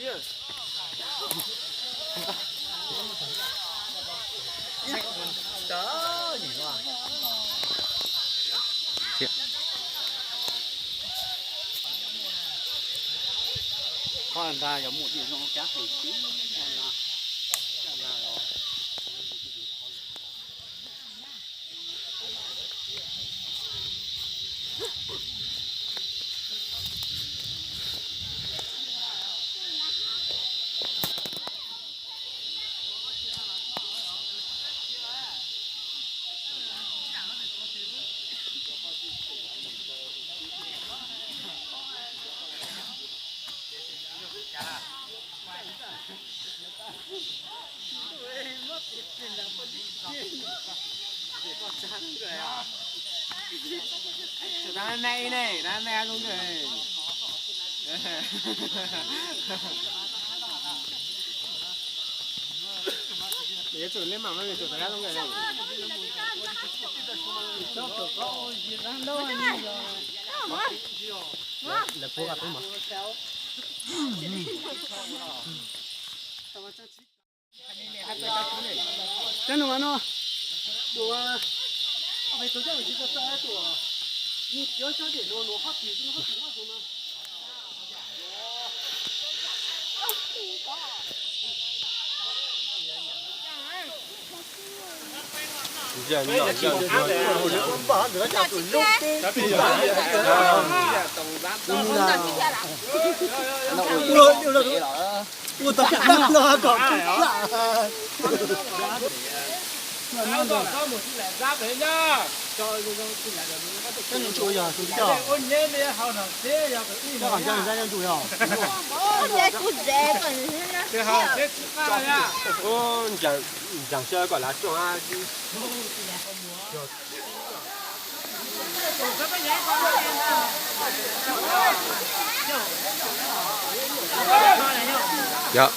Qhov ntag yog muaj diam zoo kab hwm tib no. Dab neeg ne, dab neeg zoo nkauj. Yuav tsum li mam yuav tsum tau zoo nkauj. Lawv puab koj tub mas. Cov no, tus, tus, ua tau cam no kom Koj ntsum yog tus coj. Koj kom nco nco ntsum yog. Ntseeg siab kom lav rooj. Yog.